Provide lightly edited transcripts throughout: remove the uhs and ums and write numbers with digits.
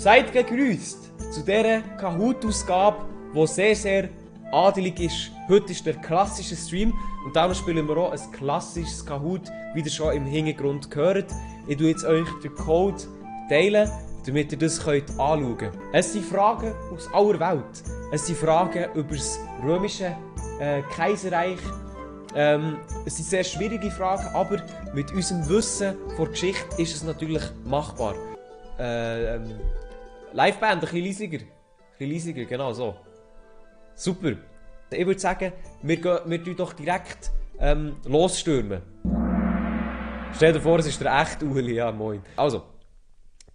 Seid gegrüßt zu dieser Kahoot-Ausgabe, die sehr, sehr adelig ist. Heute ist der klassische Stream und darum spielen wir auch ein klassisches Kahoot, wie ihr schon im Hintergrund gehört. Ich tue jetzt euch den Code teilen, damit ihr das anschauen könnt. Es sind Fragen aus aller Welt. Es sind Fragen über das römische Kaiserreich. Es sind sehr schwierige Fragen, aber mit unserem Wissen von der Geschichte ist es natürlich machbar. Liveband, ein bisschen leisiger, genau so. Super. Ich würde sagen, wir tun doch direkt losstürmen. Stell dir vor, es ist der echte Ueli, ja moin. Also,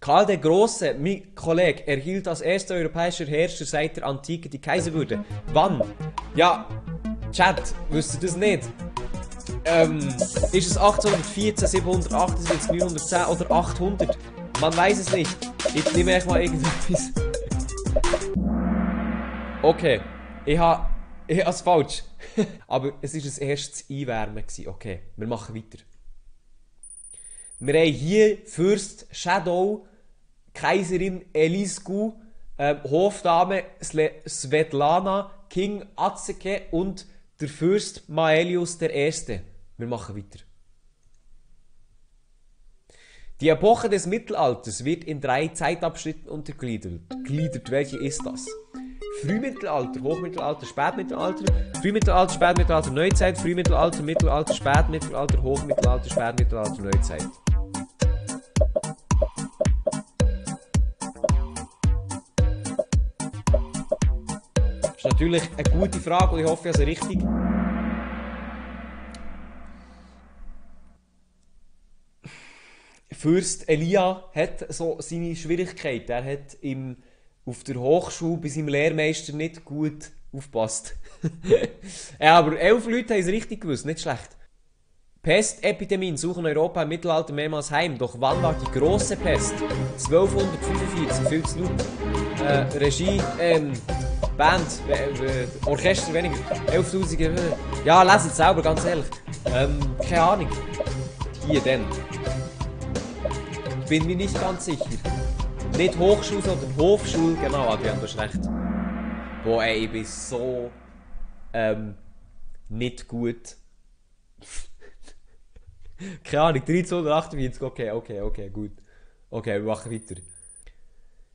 Karl der Große, mein Kollege, erhielt als erster europäischer Herrscher seit der Antike die Kaiserwürde. Wann? Ja, Chat, wisst ihr das nicht? Ist es 1814, 778, 910 oder 800? Man weiß es nicht. Ich nehme echt mal irgendetwas. Okay, ich habe es falsch. Aber es war ein erstes Einwärmen. Okay, wir machen weiter. Wir haben hier Fürst Shadow, Kaiserin Elisku, Hofdame Svetlana, King Atseke und der Fürst Maelius I. Wir machen weiter. Die Epoche des Mittelalters wird in 3 Zeitabschnitten untergliedert. Welche ist das? Frühmittelalter, Hochmittelalter, Spätmittelalter, Frühmittelalter, Spätmittelalter, Neuzeit, Frühmittelalter, Mittelalter, Spätmittelalter, Hochmittelalter, Spätmittelalter, Neuzeit. Das ist natürlich eine gute Frage und ich hoffe, ich habe sie richtig. Fürst Elia hat so seine Schwierigkeiten. Er hat auf der Hochschule bei seinem Lehrmeister nicht gut aufgepasst. Ja, aber 11 Leute haben es richtig gewusst, nicht schlecht. Pestepidemien suchen Europa im Mittelalter mehrmals heim. Doch wann war die große Pest? 1245, viel zu laut. Regie, Band, Orchester weniger. 11.000. Ja, lesen es selber, ganz ehrlich. Keine Ahnung. Hier denn. Ich bin mir nicht ganz sicher. Nicht Hochschule, sondern Hofschule. Genau, Adrian, du hast recht. Boah, ey, ich bin so nicht gut. Keine Ahnung, 1348, okay, gut. Okay, wir machen weiter.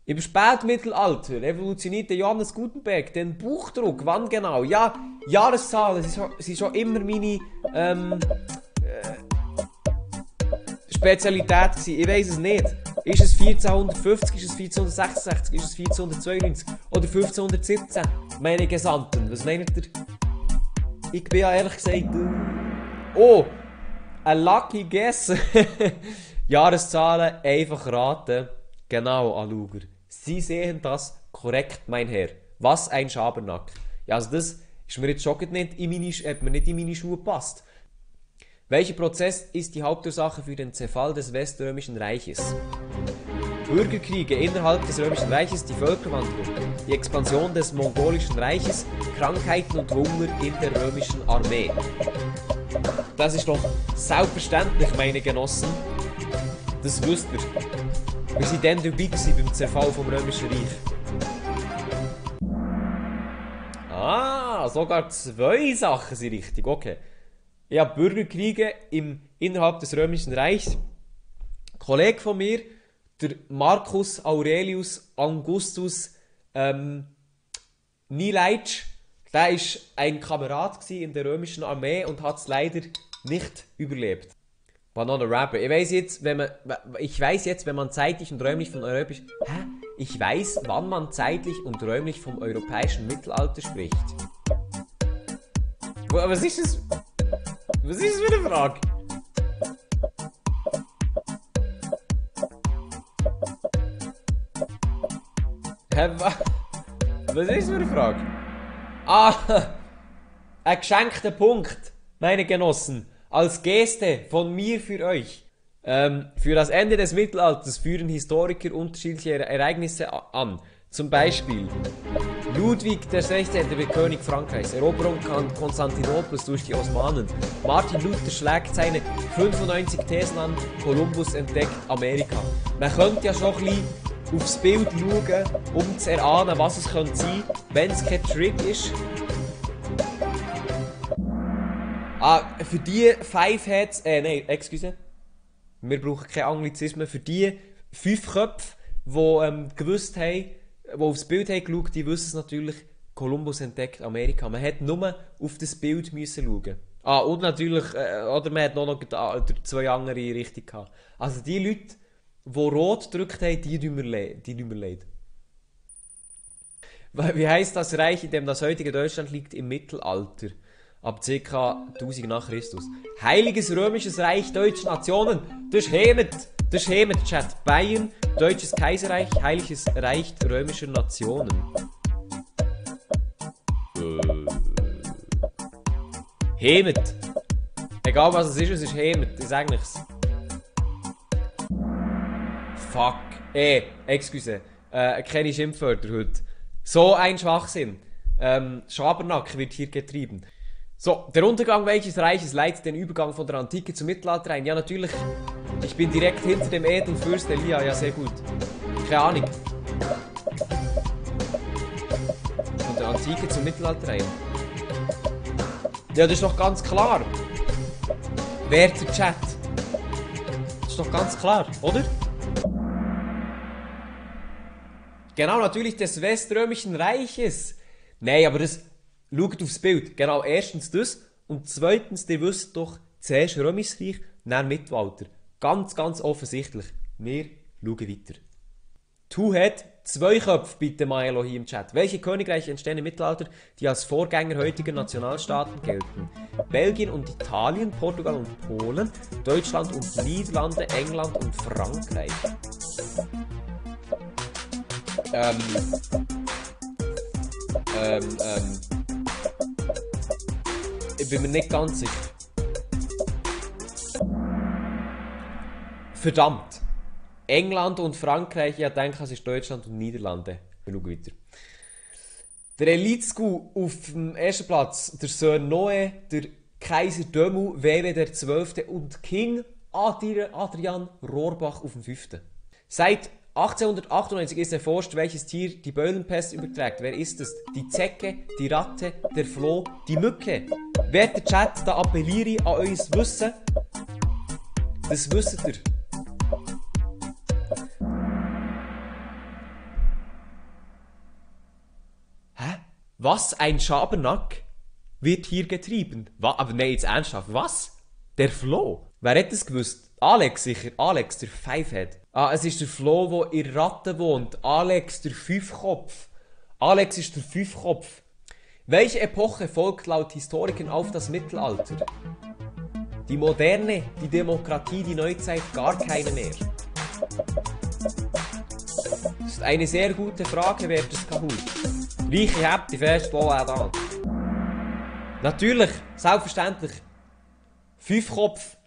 Im Spätmittelalter revolutionierte Johannes Gutenberg den Buchdruck. Wann genau? Ja, Jahreszahlen sind schon immer meine Spezialität gewesen. Ich weiss es nicht. Ist es 1450, ist es 1466, ist es 1492 oder 1517? Meine Gesandten, was meint ihr? Ich bin ja ehrlich gesagt... Oh! Ein Lucky Guess! Jahreszahlen einfach raten. Genau, Aluger. Sie sehen das korrekt, mein Herr. Was ein Schabernack. Ja, also das ist mir jetzt schon nicht hat mir nicht in meine Schuhe gepasst. Welcher Prozess ist die Hauptursache für den Zerfall des Weströmischen Reiches? Bürgerkriege innerhalb des Römischen Reiches, die Völkerwanderung, die Expansion des Mongolischen Reiches, Krankheiten und Hunger in der römischen Armee. Das ist doch selbstverständlich, meine Genossen. Das wisst ihr. Wir sind dann dabei beim Zerfall vom Römischen Reich. Ah, sogar 2 Sachen sind richtig, okay. Ja, Bürgerkriege innerhalb des Römischen Reichs. Ein Kollege von mir, der Marcus Aurelius Augustus Nileitsch, der war ein Kamerad in der römischen Armee und hat es leider nicht überlebt. Banana Rapper. Ich weiss jetzt, wenn man zeitlich und räumlich von europäisch... Hä? Ich weiß, wann man zeitlich und räumlich vom europäischen Mittelalter spricht. Was ist das? Was ist das für eine Frage? Hä, was ist das für eine Frage? Ah, ein geschenkter Punkt, meine Genossen, als Geste von mir für euch. Für das Ende des Mittelalters führen Historiker unterschiedliche Ereignisse an. Zum Beispiel Ludwig XVI. Wird König Frankreichs, Eroberung Konstantinopels durch die Osmanen. Martin Luther schlägt seine 95 Thesen an, Kolumbus entdeckt Amerika. Man könnte ja schon ein bisschen aufs Bild schauen, um zu erahnen, was es könnte sein, wenn es kein Trick ist. Für die 5 Heads, nein, excuse. Wir brauchen keine Anglizismen. Für die 5 Köpfe, die gewusst haben, die aufs Bild haben geschaut, die wissen es natürlich, Kolumbus entdeckt Amerika. Man hätte nur auf das Bild müssen schauen. Und natürlich, oder man hat noch 2 andere richtig gehabt. Also die Leute, die rot gedrückt haben, die tun mir leid. Wie heisst das Reich, in dem das heutige Deutschland liegt, im Mittelalter? Ab ca. 1000 nach Christus. Heiliges Römisches Reich deutscher Nationen. Das ist Hemet, Chat. Bayern, Deutsches Kaiserreich, Heiliges Reich römischer Nationen. Hemet. Egal was es ist Hemet. Ich sag nichts. Fuck. Excuse. Keine Schimpfwörter heute. So ein Schwachsinn. Schabernack wird hier getrieben. So, der Untergang welches Reiches leitet den Übergang von der Antike zum Mittelalter ein? Ja, natürlich. Ich bin direkt hinter dem edlen Fürst Elia. Ja, sehr gut. Keine Ahnung. Von der Antike zum Mittelalter ein. Ja, das ist doch ganz klar. Werter Chat. Das ist doch ganz klar, oder? Genau, natürlich des Weströmischen Reiches. Nein, aber das... Schaut aufs Bild. Genau, erstens das. Und zweitens, ihr wisst doch, zuerst Römisches Reich, dann Mittelalter. Ganz, ganz offensichtlich. Wir schauen weiter. Two-Head, 2 Köpfe bitte Milo hier im Chat. Welche Königreiche entstehen im Mittelalter, die als Vorgänger heutiger Nationalstaaten gelten? Belgien und Italien, Portugal und Polen, Deutschland und Niederlande, England und Frankreich. Ich bin mir nicht ganz sicher. Verdammt. England und Frankreich, ich denke, es ist Deutschland und Niederlande. Wir schauen weiter. Der Elite-School auf dem ersten Platz, der Sir Noe, der Kaiser Dömu, WW der 12. und King Adrian Rohrbach auf dem 5. Seit 1898 ist erforscht, welches Tier die Beulenpest überträgt. Wer ist es? Die Zecke, die Ratte, der Floh, die Mücke. Werter Chat, da appelliere ich an euer Wissen. Das wisst ihr. Hä? Was? Ein Schabernack wird hier getrieben? Aber nein, jetzt ernsthaft. Was? Der Floh? Wer hätte es gewusst? Alex sicher. Alex, der Fivehead. Es ist der Flo, der in Ratten wohnt. Alex, der Fünfkopf. Alex ist der Fünfkopf. Welche Epoche folgt laut Historikern auf das Mittelalter? Die Moderne, die Demokratie, die Neuzeit, gar keine mehr. Das ist eine sehr gute Frage, wertes Kahoot. Reiche Habt die fest da. Natürlich, selbstverständlich. Fünfkopf.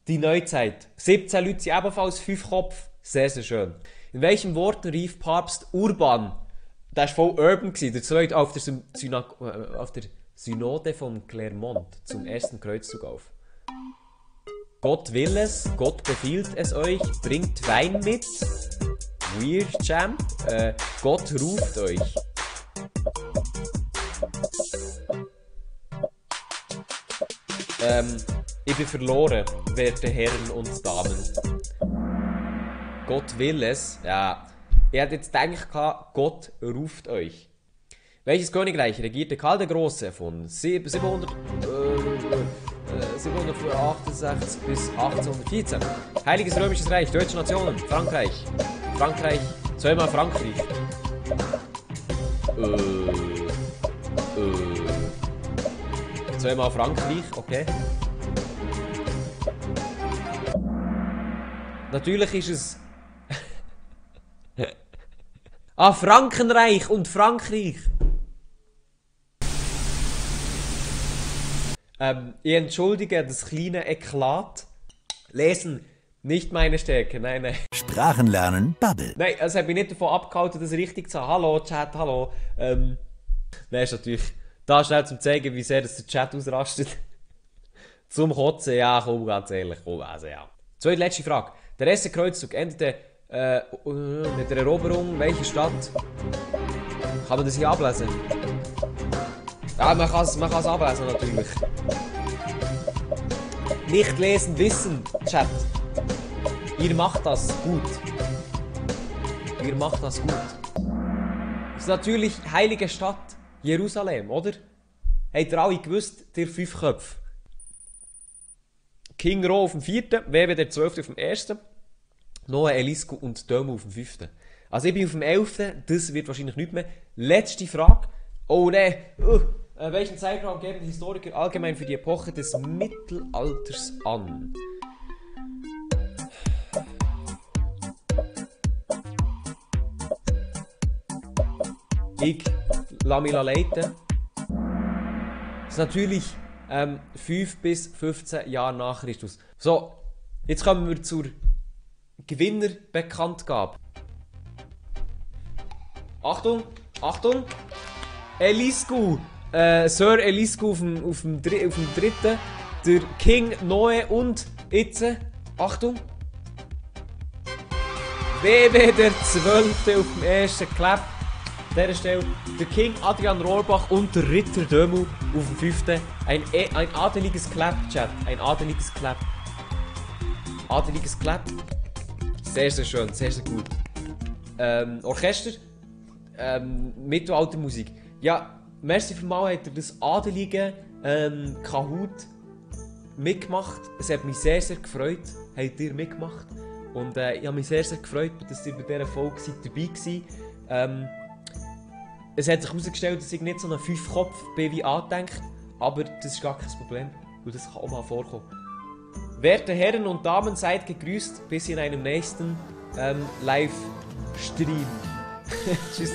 Die Neuzeit. 17 Leute sind ebenfalls 5 Kopf. Sehr, sehr schön. In welchen Worten rief Papst Urban? Der war voll urban. Der zweite auf der Synode von Clermont zum ersten Kreuzzug auf. Gott will es, Gott befiehlt es euch, bringt Wein mit. Weird Champ. Gott ruft euch. Ich bin verloren, werte Herren und Damen. Gott will es. Ja. Ich hätte jetzt gedacht, Gott ruft euch. Welches Königreich regierte Karl der Große von 768 bis 1814? Heiliges Römisches Reich, Deutsche Nationen, Frankreich. Frankreich, zweimal Frankreich. Zweimal Frankreich, okay. Natürlich ist es... Frankenreich und Frankreich. Ich entschuldige das kleine Eklat. Lesen, nicht meine Stärke, nein. Sprachenlernen, Bubble. Nein, also habe ich nicht davon abgehalten, das richtig zu sagen. Hallo, Chat, hallo. Nein, ist natürlich da schnell zum zeigen, wie sehr das der Chat ausrastet. Zum Kotzen, ja, komm, ganz ehrlich, komm, also ja. Zweite letzte Frage. Der erste Kreuzzug endete Mit der Eroberung, welche Stadt? Kann man das hier ablesen? Ja, man kann es ablesen natürlich. Nicht lesen, wissen, Chat. Ihr macht das gut. Ihr macht das gut. Das ist natürlich heilige Stadt, Jerusalem, oder? Habt ihr alle gewusst, der 5 Köpfe? King Ro auf dem 4., WW der 12. auf dem 1., Noah, Elisku und Dömo auf dem 5. Also ich bin auf dem 11., das wird wahrscheinlich nicht mehr. Letzte Frage. Oh ne, welchen Zeitraum geben die Historiker allgemein für die Epoche des Mittelalters an? Ich lasse mich leiten. Das ist natürlich 5 bis 15 Jahre nach Christus. So, jetzt kommen wir zur Gewinnerbekanntgabe. Achtung, Achtung! Elisku! Sir Elisku auf dem 3., der King Noe und jetzt, Achtung! WW der 12. auf dem 1. Clap. An dieser Stelle der King Adrian Rohrbach und der Ritter Dömu auf dem 5. Ein adeliges Clap, Chat. Ein adeliges Clap. Adeliges Clap. Sehr, sehr schön, sehr, sehr gut. Orchester. Mittelaltermusik. Ja, merci für mal, habt ihr das adelige Kahoot mitgemacht. Es hat mich sehr, sehr gefreut, habt ihr mitgemacht. Und ich habe mich sehr, sehr gefreut, dass ihr bei dieser Folge dabei seid. Es hat sich herausgestellt, dass ich nicht so einen 5-Kopf bin wie angedenkt, aber das ist gar kein Problem, weil das kann auch mal vorkommen. Werte Herren und Damen, seid gegrüßt, bis in einem nächsten Livestream. Tschüss.